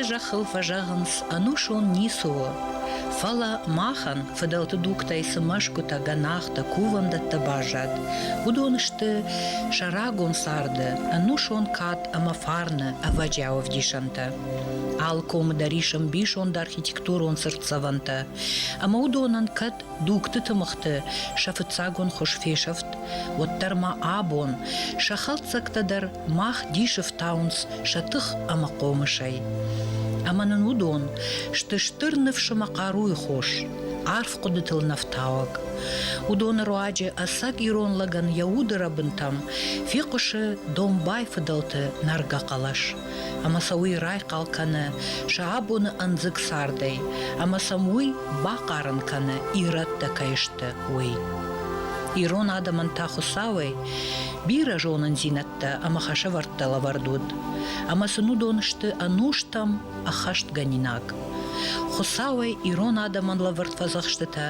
Ацы зӕххыл фӕзӕгъынц, ӕнусон ницы у, фӕлӕ махӕн фыдӕлты дугтӕй цы мӕсгуытӕ, гӕнахтӕ, кувӕндӕттӕ баззад, уыдон сты сӕ рагон царды ӕнусон кад ӕмӕ фарны ӕвӕджиау ӕвдисӕнтӕ. Алы комы дӕр ис ӕмбисонды архитектурон цыртдзӕвӕнтӕ, ӕмӕ уыдонӕн кӕд дугты тымыгъты сӕ фыццагон хуыз фесӕфт, уӕддӕр ма абон сӕ хӕлддзӕгтӕ дӕр мах дисы фтауынц сӕ тых ӕмӕ хъомысӕй. Ӕмӕ нын уыдон сты стыр ныфс ӕмӕ хъаруйы хос, арф хъуыдытыл нӕ фтауӕг. Уыдоны руаджы ӕцӕг ирон лӕгӕн йӕ уды рӕбынтӕм фехъуысы домбай фыдӕлты нӕргӕ хъӕлӕс, ӕмӕ сӕ уый райхъал кӕны сӕ абоны ӕндзыг цардӕй, ӕмӕ сӕм уый бахъарын кӕны, ирӕттӕ кӕй сты, уый. Ирон адӕмӕн та Хуыцауӕй бирӕ зонындзинӕдтӕ ӕмӕ хӕсӕвӕрдтӕ лӕвӕрд уыд, ӕмӕ сын уыдон сты ӕнустӕм ӕххӕстгӕнинаг. Хуыцауӕй ирон адӕмӕн лӕвӕрд фӕдзӕхстытӕ,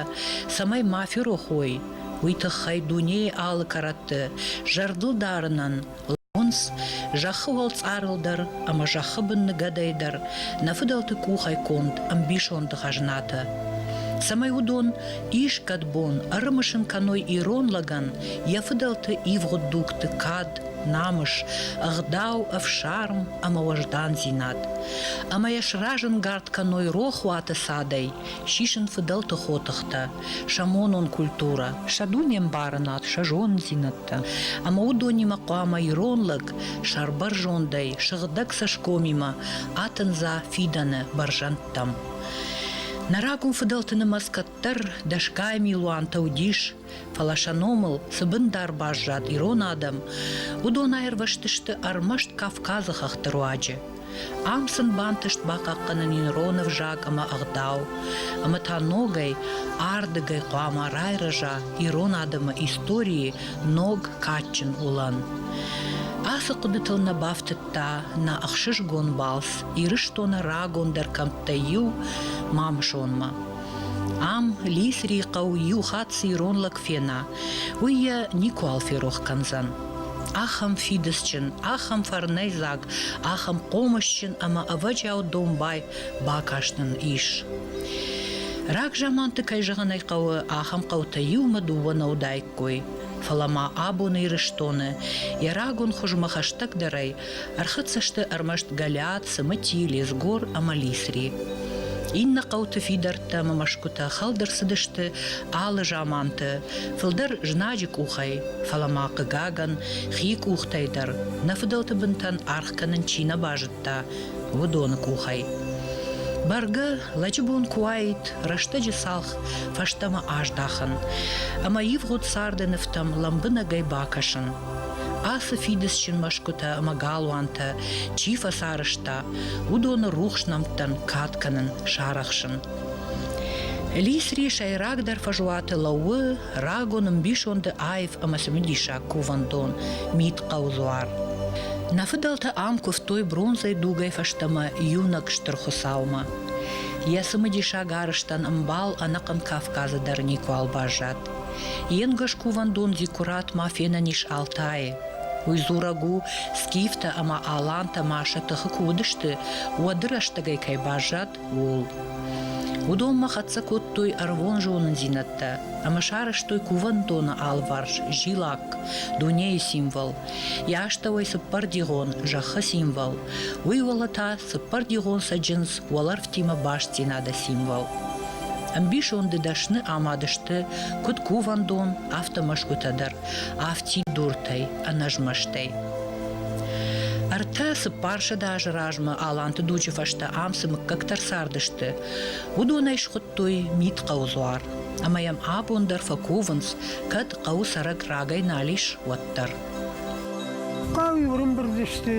цӕмӕй ма ферох уой, уый тыххӕй дунейы алы кӕрӕтты зӕрдыл дарынӕн лӕууынц зӕххы уӕлцъарыл дӕр ӕмӕ зӕххы бын ныгӕдӕй дӕр нӕ фыдӕлты къухӕй конд ӕмбисонды хӕзнатӕ. Цӕмӕй уыдон искӕд бон ӕрымысын кӕной ирон лӕгӕн йӕ фыдӕлты ивгъуыд дугты кад, намыс, ӕгъдау, ӕфсарм ӕмӕ уӕздандзинад. Ӕмӕ йӕ сразӕнгард кӕной рохуаты цадӕй сисын фыдӕлты хотыхтӕ, сӕ монон культурӕ, сӕ дунембарынад, сӕ зонындзинӕдтӕ. Ӕмӕ уыдонимӕ хъуамӕ ирон лӕг сӕрбӕрзондӕй, сыгъдӕг цӕсгомимӕ атындза фидӕны бӕрзӕндтӕм. Нӕ рагон фыдӕлты нымӕц кӕддӕр дӕсгай милуантӕ уыдис, фӕлӕ сӕ номыл цы бындар баззад ирон адӕм, уыдон аирвӕзтысты ӕрмӕст Кавказы хӕхты руаджы. Ам сын бантыст бахъахъхъӕнын ирон ӕвзаг ӕмӕ ӕгъдау, ӕмӕ та ногӕй ардыгӕй хъуамӕ райрӕза ирон адӕмы историйы ног кадджын уылӕн. Ацы хъуыдытыл нӕ бафтыдта нӕ ӕхсызгон балц Ирыстоны рагондӕр кӕмттӕй иу Мамысонмӕ. Ам Лисрийы хъӕу иу хатт цы ирон лӕг фена, уый йӕ никуал ферох кӕндзӕн. Ахӕм фидыцджын, ахӕм фӕрнӕйдзаг, ахӕм хъомысджын ӕмӕ ӕвӕджиау домбай бакаст нын ис. Рагзаманты, кӕй зӕгъын ӕй хъӕуы, ахӕм хъӕутӕ иумӕ дыууӕ нӕ уыдаиккой, фӕлӕ ма абоны Ирыстоны йӕ рагон хуызмӕ хӕстӕгдӕрӕй ӕрхӕццӕ сты ӕрмӕст Галиат, Цымыти, Лезгор ӕмӕ Лисри. Иннӕ хъӕуты фидӕрттӕ ӕмӕ мӕсгуытӕ хӕлд ӕрцыдысты алы заманты, фылдӕр знаджы къухӕй, фӕлӕ ма, хъыгагӕн, хи къухтӕй дӕр нӕ фыдӕлты бынтӕн аргъ кӕнын чи нӕ базыдта, уыдоны къухӕй. Бӕргӕ, лӕджы бон куы уаид рӕстӕджы цалх фӕстӕмӕ аздахын ӕмӕ ивгъуыд царды нывтӕм лӕмбынӕгӕй бакӕсын. Ацы фидыцджын мӕсгуытӕ ӕмӕ галуантӕ чи фӕцарӕзта, уыдоны рухс нӕмттӕн кад кӕнын сарӕхсын. Лисри сӕйрагдӕр фӕзуаты лӕууы рагон ӕмбисонды аив ӕмӕ цымыдисаг кувӕндон Мидхъӕуы дзуар. Нӕ фыдӕлтӕ ам куывтой бронзӕйы дугӕй фӕстӕмӕ иунӕг стыр Хуыцаумӕ. Йӕ цымыдисаг арӕзтӕн ӕмбал ӕнӕхъӕн Кавказы дӕр никуал баззад. Йе нгӕс кувӕндон Зиккурат ма фенӕн ис Алтайы. Уый дзурӕг у, скифтӕ ӕмӕ алантӕ ма сӕ тыхы куы уыдысты, уӕды рӕстӕгӕй кӕй баззад, ууыл. Уыдонмӕ хӕццӕ кодтой ӕрвон зонындзинӕдтӕ ӕмӕ сарӕзтой кувӕндоны алыварс зилакк, дунейы символ, йӕ астӕуӕй цыппӕрдигъон зӕххы символ, уый уӕлӕ та цыппӕрдигъон цӕджындз уӕлӕрвтимӕ бастдзинады символ. Ӕмбисонды дӕсны амад сты куыд кувӕндон, афтӕ мӕсгуытӕ дӕр, афтид дуртӕй, ӕнӕзмӕстӕй. Ӕртӕ цыппарсӕдӕ азы размӕ Аланты дуджы фӕстӕ ам цы мыггӕгтӕ ӕрцардысты, уыдонӕй схуыдтой Мидхъӕуы дзуар, ӕмӕ йӕм абон дӕр фӕкувынц, кӕд хъӕуы цӕрӕг рагӕй нал ис, уӕддӕр. Хъӕу-иу ӕрӕмбырд сты,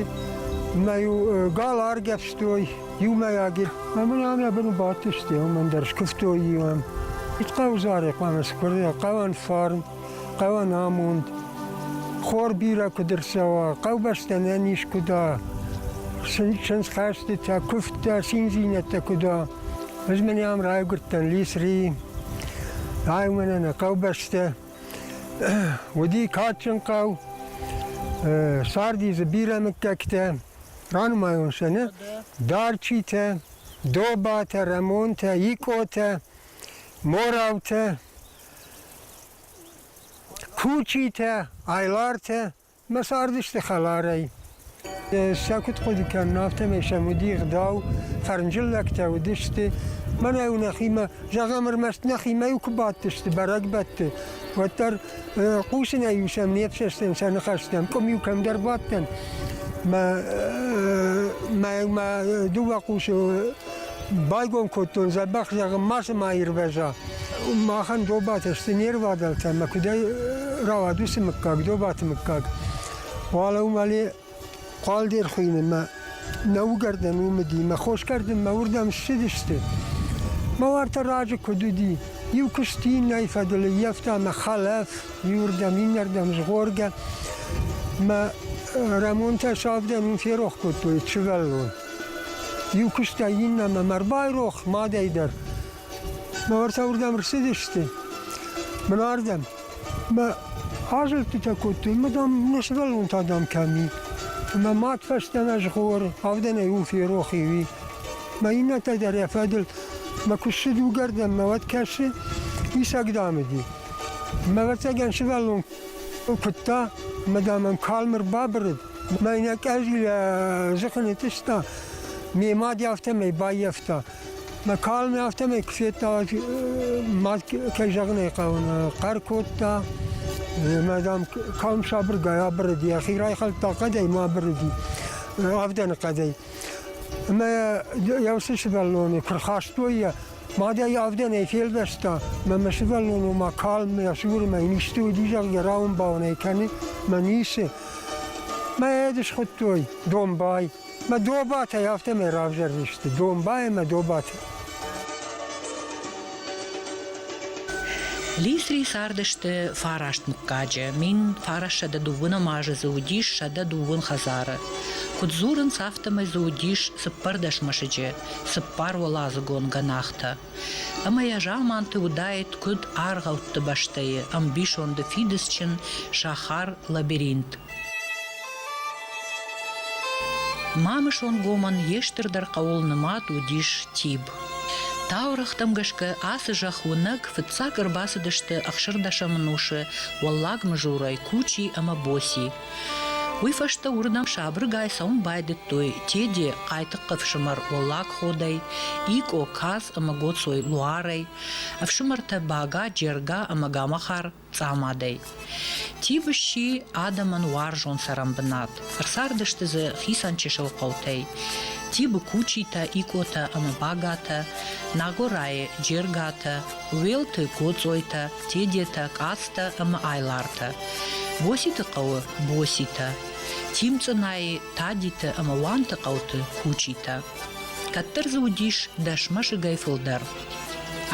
ӕмӕ-иу гал аргӕвстой иумӕйаг. Ӕмӕ нӕм йӕ быны бадтысты, уымӕн дӕр скуывтой-иу ӕм. Хъӕуы зарӕг хъуамӕ скуырда, хъӕуӕн фарн, хъӕуӕн амонд. Хор бирӕ куыд ӕрцӕуа, хъӕубӕстӕ нӕ куыд уа, чындзхӕстытӕ, куывдтӕ, циндзинӕдтӕ куыд уа. Ӕз мӕнӕ ам райгуырдтӕн Лисрийы, ай мӕнӕ нӕ хъӕубӕстӕ. Уыди кадджын хъӕу, царди дзы бирӕ мыггӕгтӕ. Ранымайон сӕ, нӕ? Дарчитӕ, Добатӕ, Рӕмонтӕ, Икъотӕ, Мораутӕ, Кучитӕ, Айлартӕ мӕ цардысты хӕларӕй. Сӕ куыд хъуыды кӕнын, афтӕмӕй сӕм уыди ӕгъдау, фӕрнджын лӕгтӕ уыдысты. Мӕнӕ-иу нӕхимӕ, зӕгъӕм, ӕрмӕст нӕхимӕ-иу куы бадтысты бӕрӕгбӕтты, уӕддӕр хъусынӕй-иу сӕм не фсӕстӕн сӕ ныхӕстӕм, къуым-иу кӕмдӕр бадтӕн. Мӕ, мӕ, мӕ дыууӕ хъусы байгом кодтон, дзӕбӕх зӕгъын, мацы ма ирвӕза. Махӕн Добатӕ сты не рвадӕлтӕ ӕмӕ куыдӕй рауад уыцы мыггаг, Добаты мыггаг. Уӕлӕ уымӕле Хъуалдер хуыйны мӕ нӕугӕрдӕн уым уыди, мӕ хосгӕрдынмӕ уырдӕм ссыдысты. Мӕ уартӕ раджы куыд уыди, иу куыст иннӕйы фӕдыл ӕййӕфта мӕ хӕлӕф, иуырдӕм, иннӕрдӕм згъоргӕ. Мӕ Рӕмонтӕ савдӕн уым ферох кодтой сывӕллон. Иу куыстӕй иннӕмӕ мӕ ӕрбайрох мадӕй дӕр. Мӕ уартӕ уырдӕм ӕрцыдысты, мӕн ардӕм. Мӕ азылдтытӕ кодтой, мӕ, дам, нӕ сывӕллон та, дам, кӕм и? Мӕ мад фӕстӕмӕ згъоры, авдӕнӕй у ферох и уый. Мӕ иннӕтӕ дӕр йӕ фӕдыл. Мӕ куы ссыд уыгӕрдӕнмӕ, уӕд кӕсы, исӕг, дам, уыди. Мӕ ӕвӕццӕгӕн сывӕллон куыдта, мӕ, дам, ӕм калм ӕрбабырыд. Мӕ йын къӕдзил йӕ дзыхы нытъыста, ме мад афтӕмӕй баййӕфта. Мӕ калм афтӕмӕй куы федта, мад, кӕй зӕгъын ӕй хъӕуы, хъӕр кодта. Мӕ, дам, калм сабыргай абырыди, йӕхи райхӕлдта хъӕдӕй ма абырыди, авдӕны хъӕдӕй. Ӕмӕ йӕ уыцы сывӕллоны куы рхастой йӕ, мад ӕй авдӕнӕй фелвӕста, мӕ мӕ сывӕллон ома калм йӕ цуры мӕ йын исты уыди, зӕгъгӕ, рауын-бауын ӕй кӕны, мӕ ницы. Мӕ йӕ схуыдтой домбай. Мӕ добатӕй афтӕмӕй равзӕрдысты домбай ӕмӕ добатӕ. Лисри цардысты фараст мыггаджы, 1930 азы дзы уыдис 120 хӕдзары. Куыд дзурынц, афтӕмӕй дзы уыдис 14 мӕсыджы, цыппаруӕладзыгон гӕнахтӕ. Ӕмӕ йӕ заманты уыдаид куыд аргъӕутты бӕстӕйы ӕмбисонды фидыцджын сахар Лабиринт. Мамысонгомӕн йе стырдӕр хъӕуыл нымад уыдис Тиб. Таурӕгътӕм гӕсгӕ ацы зӕхх уынӕг фыццаг ӕрбацыдысты ӕхсӕрдӕсӕм ӕнусы Уӕллаг Мызурӕй Кучи ӕмӕ Боси. Уый фӕстӕ уырдӕм сабыргай цӕуын байдыдтой Теде, Хъайтыхъхъы ӕфсымӕр Уӕллаг Ходӕй, Икъо, Каз ӕмӕ Гоцой Луарӕй, ӕфсымӕртӕ Бага, Джерга ӕмӕ Гамахар Цъамадӕй. Тиб сси адӕмӕн уарзон цӕрӕнбынат. Ӕрцардысты дзы хицӕн чысыл хъӕутӕй. Тибы Кучитӕ, Икъотӕ ӕмӕ Багатӕ, Нагорайы Джергатӕ, Уелты Гоцъойтӕ, Тедетӕ, Къацтӕ ӕмӕ Айлартӕ. Боситы хъӕуы Боситӕ, Тимцъынайы Тадиты ӕмӕ Уанты хъӕуты Кучитӕ. Кӕддӕр дзы уыдис дӕс мӕсыгӕй фылдӕр.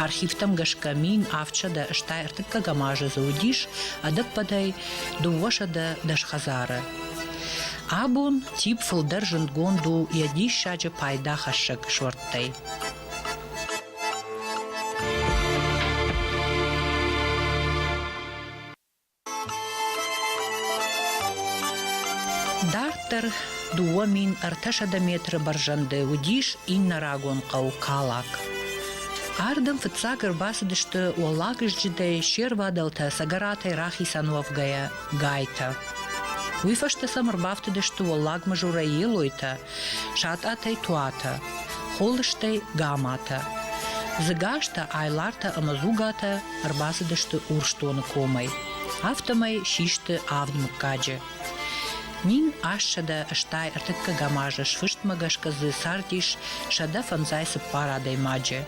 Архивтӕм гӕсгӕ 1783 азы дзы уыдис ӕдӕппӕтӕй 210 хӕдзары. Абон тип фылдӕр зындгонд у йӕ диссаджы пайдахӕссӕг суӕрттӕй. Дарддӕр 2300 метры бӕрзӕнды уыдис иннӕ рагон хъӕу Калак. Ардӕм фыццаг ӕрбацыдысты Уӕллагызджытӕй се рвадӕлтӕ Цӕгӕратӕй рахицӕн уӕвгӕйӕ Гайтӕ. Уый фӕстӕ сӕм ӕрбафтыдысты Уӕллаг Мызурӕй Елойтӕ, Сатъатӕй Туатӕ, Холыстӕй Гаматӕ. Дзыгастӕ, Айлартӕ ӕмӕ Дзугатӕ ӕрбацыдысты Урсдоны комӕй. Афтӕмӕй систы авд мыггаджы. 1883 азы сфыстмӕ гӕсгӕ дзы цардис 154 адӕймаджы.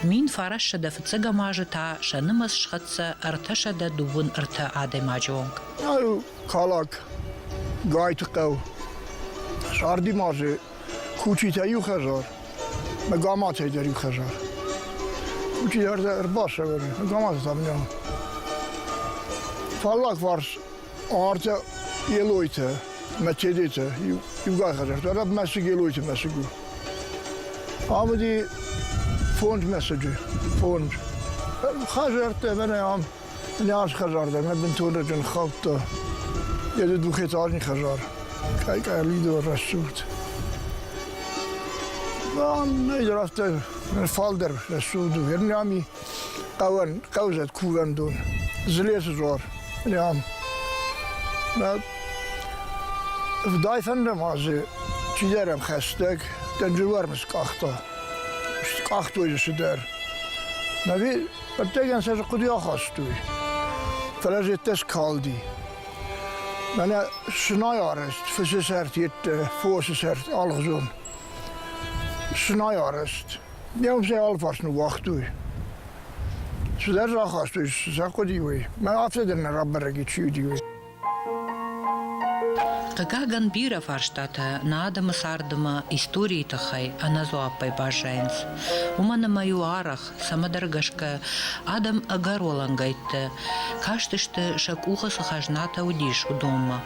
1905 азы та сӕ нымӕц схӕццӕ 323 адӕймаджы онг. Калак, Гайты хъӕу. Сарди ма дзы Кучитӕ иу хӕдзар, мӕ Гаматӕй дӕр иу хӕдзар. Кучи дӕр ӕрбацӕуӕны, Гаматӕ там нӕ. Фаллаг фарс артӕ Елойтӕ мӕ Тедетӕ иугай хӕдзӕрттӕ, ӕрӕб мӕсыг Елойты мӕсыг у. Ам уыди фондз мӕсыджы, фондз. Хӕдзӕрттӕ мӕнӕ ам Нӕ хӕдзар дӕр мӕ бынтон рыджын хаудта. Йӕ двухэтажный хӕдзар. Къай-къай лидор рӕсугъд. Ам нӕдӕр афтӕ фалдӕр рӕсугъд у. Ами хъӕуӕн хъӕузӕд кувӕндон. Зылесы дзуар. Ам. Вдай фӕндӕм азы чидӕр ӕм хӕстӕг дӕнджылуармы скъахта. Скъахтой дзы цыдӕр. Нави ӕддӕгӕн сӕ хъуыды ахастой. Фӕлӕ зеттӕ скалди. Мӕнӕ сынай арӕзт, фысы сӕрт йедтӕ, фосы сӕрт алыгъуызон. Сынай арӕзт. Йӕ сӕ алыфарс ныууагътой. Цыдӕр рахастой, сӕ хъуыди уый. Мӕ афтӕ дӕр нӕ рабӕрӕг и, чи уыди, уый. Хъыгагӕн, бирӕ фарстатӕ нӕ адӕмы цардмӕ историйы тыххӕй ӕнӕдзуаппӕй баззайынц. Уымӕн ӕмӕ-иу арӕх, цӕмӕдӕр гӕсгӕ, адӕм ӕгӕр уӕлӕнгӕйтты кастысты, сӕ къухы цы хӕзнатӕ уыдис, уыдонмӕ.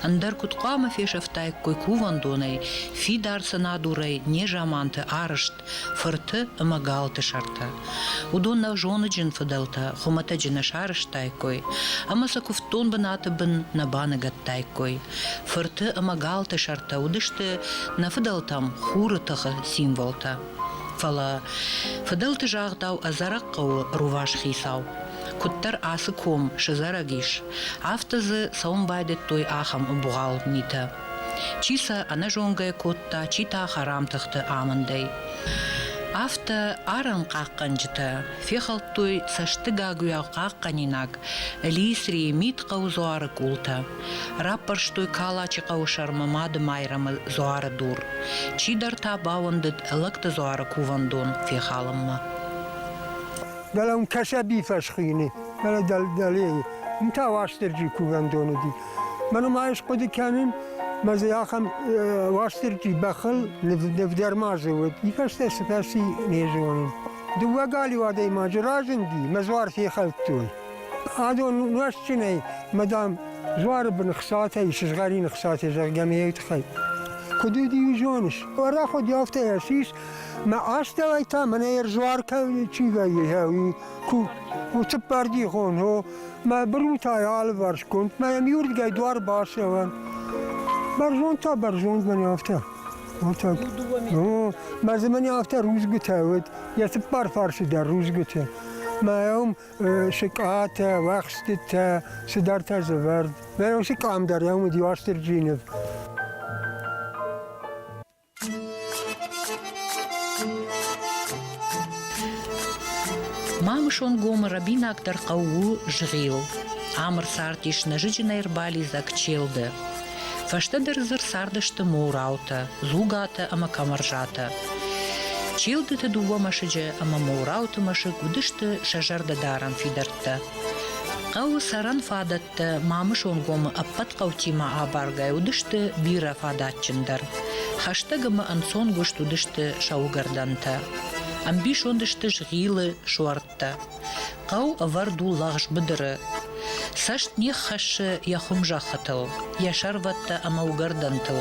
Ӕндӕр куыд хъуамӕ фесӕфтаиккой кувӕндонӕй, фидар сӕнӕдурӕй незаманты арӕзт фырты ӕмӕ галты сӕртӕ. Уыдон нӕ зоныджын фыдӕлтӕ хуымӕтӕджы нӕ сарӕзтаиккой ӕмӕ сӕ куывддон бынаты бын нӕ баныгӕдтаиккой. Фырты ӕмӕ галты сӕртӕ уыдысты нӕ фыдӕлтӕм хуры тыхы символтӕ. Фӕлӕ фыдӕлты загъдау ӕдзӕрӕг хъӕуы рувас хицау. Куыддӕр ацы ком сыдзӕрӕг ис, афтӕ дзы цӕуын байдыдтой ахӕм ӕбугъал митӕ. Чи сӕ ӕнӕзонгӕ кодта, чи та хӕрам тыхты амындӕй. Афтӕ арӕнхъахъхъӕнджытӕ фехӕлдтой цӕстыгагуыйау хъахъхъӕнинаг Лисрийы мидхъӕу дзуары къултӕ, раппӕрстой Калачы хъӕуы сӕрмӕ Мады Майрӕмы дзуары дур, чидӕр та бауӕндыд Лӕгты дзуары кувӕндон фехалынмӕ. Дӕлӕ уым Кӕсӕби фӕсхуыйны, дӕлӕ дӕлейы. Уым та Уастырджи кувӕндон уыди. Мӕнӕ ма ӕз хъуыды кӕнын, мӕ дзы ахӕм Уастырджи бӕхыл нывдӕр ма дзы уыд. Уый фӕстӕ цы фӕци, не зонын. Дыууӕ галиу адӕймаджы разынди, мӕ дзуар фехӕлдтой. Адон нуӕзтджынӕй, мӕ, дам, дзуары бын хцатӕ и, сызгъӕрин хцатӕ, зӕгъгӕ, ме уый тыххӕй. Куыд уыди, уый зоныс? Уӕрӕх уыди, афтӕ йӕ сис, мӕ астӕуӕй та мӕнӕ ӕрдзуар чи вӕййы, уый ку цыппӕрдигъон, о, мӕ бырутӕй алыварсгонд, мӕ йӕм иуырдыгӕй дуар бацӕуӕн. Бӕрзонд та бӕрзонд мӕнӕ афтӕ. Афтӕ. О, мӕ дзы мӕнӕ афтӕ рудзгуытӕ уыд, йӕ цыппар фарсы дӕр рудзгуытӕ. Мӕ уым сыкъатӕ, уӕхстытӕ, цыдӕртӕ дзы вӕрд. Мӕ уыцы къам дӕр йӕм уыди Уастырджийы ныв. Мамысонгомы рӕбинагдӕр хъӕу у Згъил. Ам ӕрцардис нӕзыджынӕй ӕрбалидзӕг Челды. Фӕстӕдӕр дзы ӕрцардысты Моураутӕ, Дзугатӕ ӕмӕ Камарзатӕ. Челдыты дыууӕ мӕсыджы ӕмӕ Моурауты мӕсыг уыдысты сӕ зӕрдӕдарӕн фидӕрттӕ. Хъӕуы цӕрӕн фадӕттӕ Мамысонгомы ӕппӕт хъӕутимӕ абаргӕ уыдысты бирӕ фадатджындӕр. Хӕстӕг ӕмӕ ӕнцонгуыст уыдысты сӕ уыгӕрдӕнтӕ. Ӕмбисонд сты Згъилы суӕрттӕ. Хъӕу ӕвӕрд у лӕгъз быдыры. Цӕст не ххӕссы йӕ хуымзӕххытыл, йӕ сӕрвӕттӕ ӕмӕ уыгӕрдӕнтыл.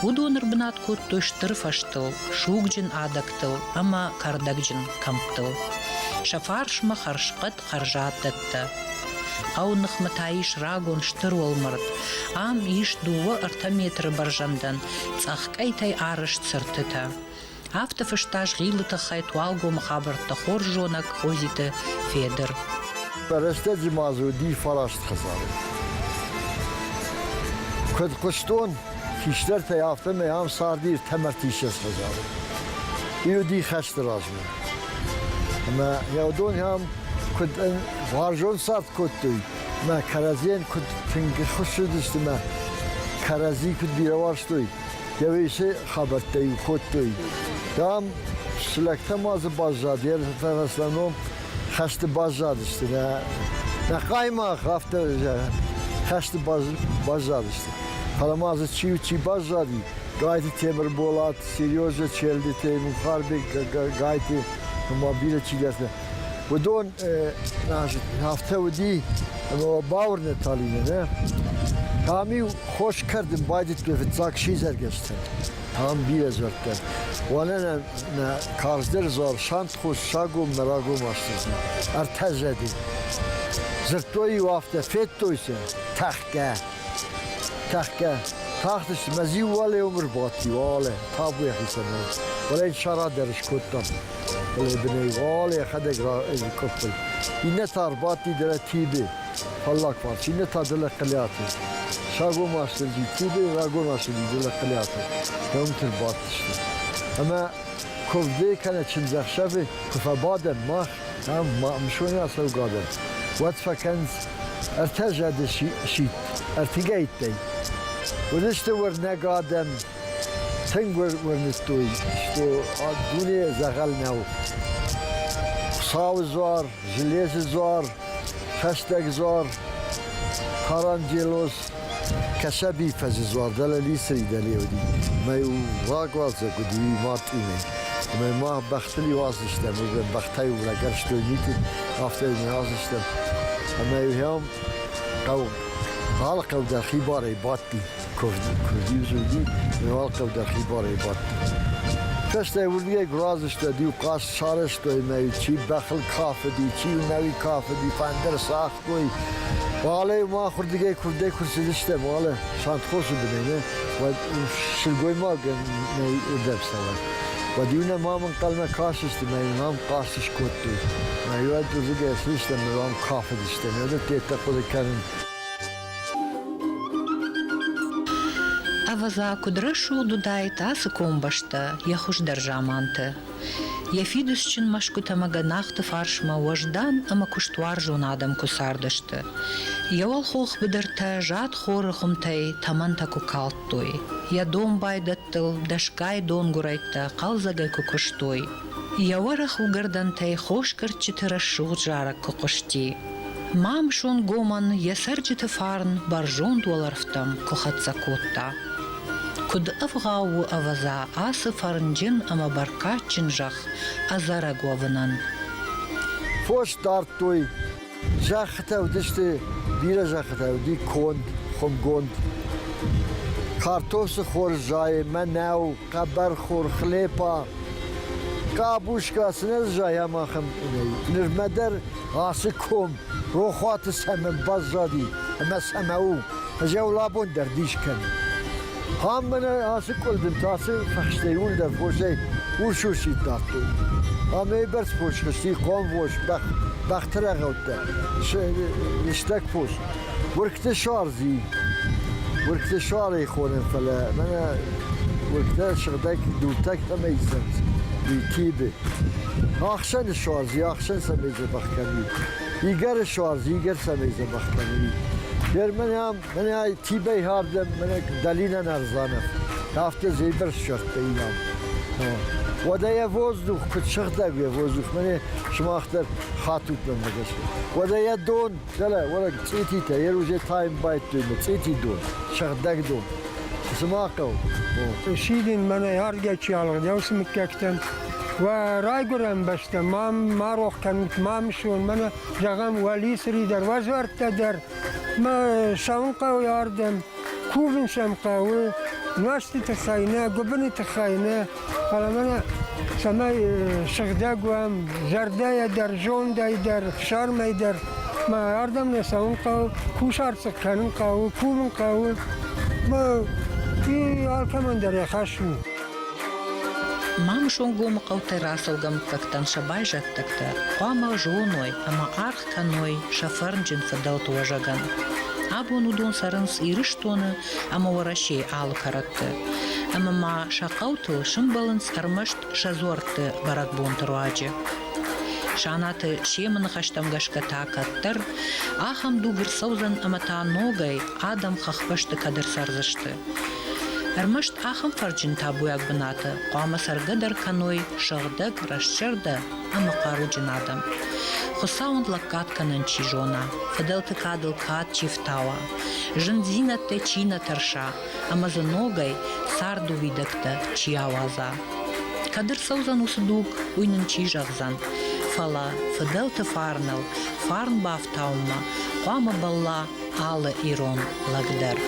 Уыдон ӕрбынат кодтой стыр фӕзтыл, сугджын адӕгтыл ӕмӕ кӕрдӕгджын кӕмттыл. Сӕ фарсмӕ хӕрзхъӕд хӕрзад дӕттӕ. Хъӕуы ныхмӕ та ис рагон стыр уӕлмӕрд. Ам ис дыууӕ-ӕртӕ метры бӕрзӕндӕн цъӕх къӕйтӕй арӕзт цыртытӕ. Афтӕ фыста Згъилы тыххӕй Туалгомы хабӕрттӕ хорз зонӕг Хозиты Федыр. Рӕстӕджы ма дзы уыди фараст хӕдзары. Куыд хъуыстон, хистӕртӕй афтӕмӕй ам царди ӕртӕ хӕдзары. Уый уыди хӕсты размӕ. Ӕмӕ йӕ уыдон ам куыд уарзон цард кодтой, мӕ кӕрӕдзийӕн куыд тынг хуыссыдысты мӕ кӕрӕдзи куыд бирӕ уарзтой, Йӕ хабӕрттӕ-иу кодтой. Дам, цы лӕгтӕ ма дзы баззад, йӕ в основном хӕсты баззадысты. Нӕ, нӕ хъаймагъ афтӕ хӕсты баззадысты. Фӕлӕ ма дзы чи, чи баззади, Гайты Темырболат, Сережа Челдыты, Мухарбег Гайты, ӕмӕ бирӕ чидӕртӕ. Уыдон афтӕ уыди, ӕмӕ бауырныдта Алинӕ, нӕ? Там-иу хос кӕрдын байдыдтой фыццаг сидзӕргӕстӕ. Там бирӕ дзуӕрттӕ. Уӕлӕ нӕ, нӕ карздӕр дзуар сантхос сагом мӕ рагом астӕу. Ӕртӕ зӕды. Дзырдтой-иу афтӕ, федтой сӕ, тӕхгӕ. Тӕхгӕ. Тахтысты, мӕ зиу уӕле уым ӕрбадти, уӕле, табу йӕхицӕн. Фӕлӕ йын сара дӕр скодтам. Фӕлӕ бынӕй уал йӕхӕдӕг къуыппыл. Иннӕ та ӕрбадти дӕлӕ Тибе, фаллаг фарс, иннӕ та дӕлӕ Хъылиаты. Сагом астырджи Тибе, рагон астырджи дӕлӕ Хъылиаты. Уымты ӕрбадтысты. Ӕмӕ куывды кӕнӕ чындзӕхсӕвы куы фӕбадӕм мах, ам Мамысоны ацӕугӕ дӕр, уӕд фӕкӕнынц ӕртӕ зӕды сидт ӕртыгӕйттӕй. Уыдысты уырнӕг адӕм, тынг уырныдтой, что дуне дзӕгъӕл нӕу. Хуыцауы дзуар, Железы дзуар, Хӕстӕг дзуар, Таранджелос, Кӕсӕби фӕзы дзуар дӕлӕ Лисри дӕле уыди. Мӕ-иу рагуалдзӕг уыди мартъимӕ. Ӕмӕ ма бӕхтыл-иу аздыстӕм, бӕхтӕ-иу рагӕрстой миты, афтӕ-иу нӕ аздыстӕм. Ӕмӕ-иу хъӕу, алы хъӕу дӕр хибарӕй бадти. Куывд-иу дзы уыди, алы хъӕу дӕр хибарӕй бадти. Фӕстӕ уырдыгӕй гурадзысты, иу хъазт сарӕзтой ӕмӕ чи бӕхыл кафыди, чи нӕуи кафыди, фӕндыр цагътой. Уалӕ мах уырдыгӕй куывдӕй куы рцыдыстӕм, уалӕ Сантхосы бынӕй, нӕ, уӕд сылгоймагӕн нӕ уырдӕм цӕуӕн. Уӕд-иу нӕм ам ӕнхъӕлмӕ кастысты мӕ иу ам хъазт скодтой. Мӕ уӕд уырдыгӕй ацыдыстӕм ӕмӕ ам кафыдыстӕм. Уӕдӕ теттӕ хъуыды кӕнын. Ӕвӕдза, куыд рӕсугъд уыдаид ацы комбӕстӕ йӕ хуыздӕр заманты. Йӕ фидыцджын мӕсгуытӕ ӕмӕ гӕнахты фарсмӕ уӕздан ӕмӕ куыстуарзон адӕм куы цардысты. Йӕ уӕлхох быдыртӕ зад хоры хуымтӕй тӕмӕнтӕ куы калдтой, йӕ домбай дӕттыл дӕсгай донгуырӕйттӕ хъӕлдзӕгӕй куы куыстой, йӕ уӕрӕх уыгӕрдӕнтӕй хосгӕрдджыты рӕсугъд зарӕг куы хъуысти. Мамсонгомӕн йӕ цӕрджыты фарн бӕрзонд уӕлӕрвтӕм куы хӕццӕ кодта. Куыд ӕвгъау у, ӕвӕдза, ацы фӕрнджын ӕмӕ бӕркадджын зӕхх ӕдзӕрӕг уӕвынӕн. Фос дардтой, зӕххытӕ уыдысты, бирӕ зӕххытӕ уыди конд, хуымгонд. Картоф цы хорз зайы, мӕнӕу, хъӕбӕрхор, хлепа, къабуска цы нӕ зайы ам ахӕм нӕй. Нырмӕ дӕр ацы ком рохуаты цӕмӕн баззади ӕмӕ цӕмӕ у, ӕз ӕй абон дӕр дис кӕнын. Ам мӕнӕ ацы къуылдымты, ацы фӕхстӕй уылдӕр фосӕй урс-урсид дардтой. Ам ӕйбӕрц фос хызти, хъомвос, бӕх, бӕхты рӕгъӕуттӕ, лыстӕг фос. Уыргты суарзи, уыргты суарӕй хонӕм, фӕлӕ мӕнӕ уыргтӕ сыгъдӕг дуртӕ кӕмӕй исынц, уый Тибы. Ӕхсӕны суарзи, ӕхсӕн цӕмӕй дзӕбӕх кӕны. Игӕры суарзи, игӕр цӕмӕй дзӕбӕх кӕны. Гер мӕнӕ ам, мӕнӕ Тибӕй хардӕм, мӕнӕ долинӕн ӕрзанӕ. Афтӕ зейбӕр ссардта инам. Уӕдӕ йӕ воздух куыд сыгъдӕг йӕ воздух, мӕнӕ сымах дӕр хатут мӕнмӕ гӕсгӕ. Уӕдӕ йӕ дон Дӕлӕ, уӕлӕ цъититӕ, ерузе тайын байдтой мӕ цъити дон, сыгъдӕг дон. Цы ма хъӕуы? Сидин мӕнӕй ардгӕ чи алыгъд, уыцы мыггӕгтӕн. Уӕ райгуырӕн бӕстӕ ма ма рох кӕнут, ма мысон, мӕнӕ, зӕгъӕм, уӕ лисри дӕр, уӕ дзуӕрттӕ дӕр. Мӕ цӕуын хъӕуы ардӕм, кувын сӕм хъӕуы, нуӕзты тыххӕй нӕ, гуыбыны тыххӕй нӕ, фӕлӕ мӕнӕ цӕмӕй сыгъдӕг уӕм, зӕрдӕйӕ дӕр, зондӕй дӕр, фсармӕй дӕр, мӕ ардӕм нӕ цӕуын хъӕуы, кусарт кӕнын хъӕуы, кувын хъӕуы. Мӕ алкӕмӕн дӕр йӕ хӕс у. Мамысонгомы хъӕутӕй рацӕугӕ мыггӕгтӕн сӕ байзӕддӕгтӕ хъуамӕ зоной ӕмӕ аргъ кӕной сӕ фӕрнджын фыдӕлты уӕзӕгӕн. Абон уыдон цӕрынц Ирыстоны ӕмӕ Уӕрӕсейы алы кӕрӕтты. Ӕмӕ ма сӕ хъӕутыл сӕмбӕлынц ӕрмӕст сӕ дзуӕртты бӕрӕгбонты руаджы. Санаты Семы ныхӕстӕм гӕсгӕ та кӕддӕр ахӕм дуг ӕрцӕудзӕн ӕмӕ та ногӕй адӕм хӕхбӕсты кӕд ӕрцӕрдзысты. Ӕрмӕст ахӕм фӕрджын табуйаг бынаты хъуамӕ цӕргӕ дӕр кӕной сыгъдӕг, рӕстзӕрдӕ ӕмӕ хъаруджын адӕм. Хуыцауӕн лӕггад кӕнын чи зона, фыдӕлты кадыл кад чи фтауа, зындзинӕдтӕй чи нӕ тӕрса ӕмӕ дзы ногӕй царды уидӕгтӕ чи ауадза. Кӕд ӕрцӕудзӕн уыцы дуг, уый нын чи зӕгъдзӕн, фӕлӕ фыдӕлты фарныл фарн бафтауынмӕ хъуамӕ бӕлла алы ирон лӕг дӕр.